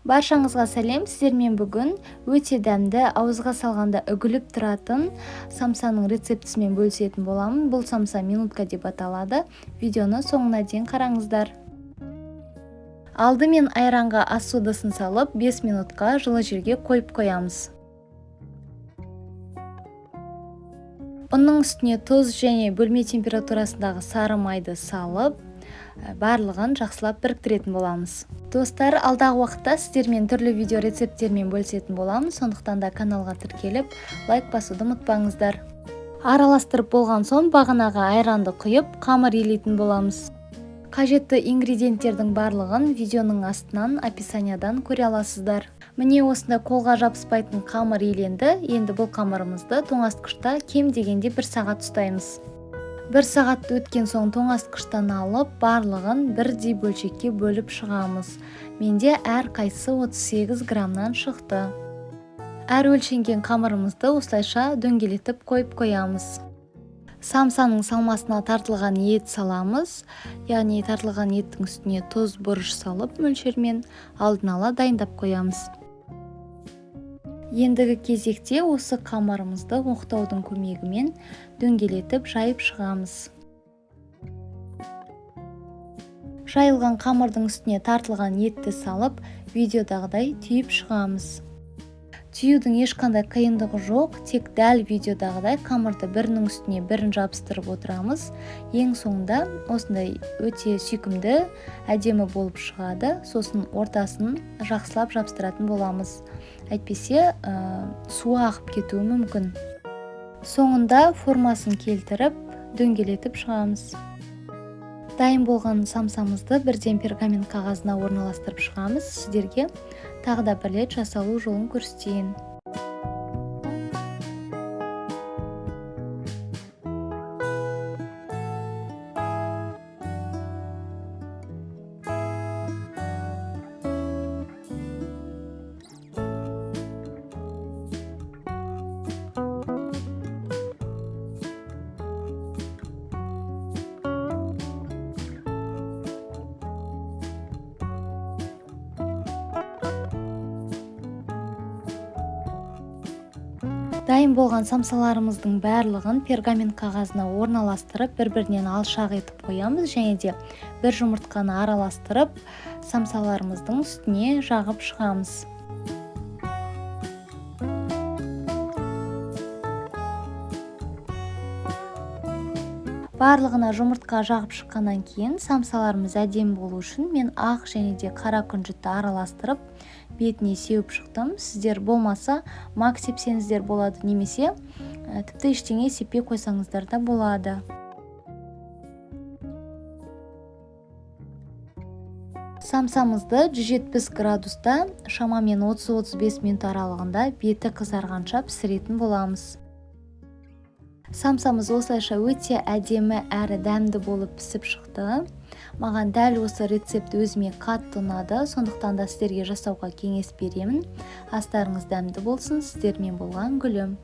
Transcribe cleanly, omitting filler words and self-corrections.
Баршаңызға сәлем, сіздермен бүгін өте дәмді, ауызға салғанда үгіліп тұратын самсаның рецептісімен бөлісетін боламын. Бұл самса минутка деп аталады. Видеоны соңына дейін қараңыздар. Алдымен айранға ас содасын салып, 5 минутқа жылы жерге қойып қоямыз. Ұнның үстіне тұз және бөлме температурасындағы сары майды салып, барлығын жақсылап біріктіретін боламыз. Достар, алдағы уақытта сіздермен түрлі видео рецепттермен бөлісетін боламын, сондықтан да каналға тіркеліп, лайк басуды ұмытпаңыздар. Араластырып болған соң бағанағы айранды құйып, қамыр илейтін боламыз. Қажетті ингредиенттердің барлығын видеоның астынан описаниядан көре аласыздар. Міне осындай қолға жабыспайтын қамыр иленді. Енді бұл қамырымызды тоңазытқышта кем дегенде 1 сағат ұстаймыз. 1 сағат өткен соң тоңазытқыштан алып, барлығын бірдей бөлшекке бөліп шығамыз. Менде әр қайсысы 38 граммнан шықты. Әр өлшенген қамырымызды осылайша дөңгелетіп қойып қоямыз. Самсаның салмасына тартылған ет саламыз, яғни тартылған еттің үстіне тұз, бұрыш салып мөлшермен алдын ала дайындап қоямыз. Ендігі кезекте осы қамырымызды оқтаудың көмегімен дөңгелетіп жайып шығамыз. Жайылған қамырдың үстіне тартылған етті салып, видеодағыдай түйіп шығамыз. Түюдің ешқандай қиындығы жоқ, тек дәл видеодағыдай қамырды бірінің үстіне бірін жабыстырып отырамыз. Ең соңында осындай өте сүйкімді, әдемі болып шығады. Сосын ортасын жақсылап жабыстыратын боламыз. Әйтпесе, суы ағып кетуі мүмкін. Соңында формасын келтіріп, дөңгелетіп шығамыз. Дайын болған самсамызды бірден пергамент қағазына орналастырып шығамыз. Сіздерге тағы да бір рет жасалу жолын көрсетейін. Дайын болған самсаларымыздың барлығын пергамент қағазына орналастырып, бір-бірінен алшақ етіп қоямыз және де бір жұмыртқаны араластырып, самсаларымыздың үстіне жағып шығамыз. Барлығына жұмыртқа жағып шыққаннан кейін самсаларымыз әдемі болу үшін мен ақ және де қара күнжітті араластырып, бетіне сеуіп шықтым. Сіздер болмаса мак сепсеңіздер болады, немесе тіпті ештеңе сеппей қойсаңыздар да болады. Самсамызды 170 градуста шамамен 30-35 минут аралығында беті қызарғанша пісіретін боламыз. Самсамыз осылайша өте әдемі әрі дәмді болып пісіп шықты. Маған дәл осы рецепт өзіме қатты ұнады, сондықтан да сіздерге жасауға кеңес беремін. Астарыңыз дәмді болсын, сіздермен болған Гүлім.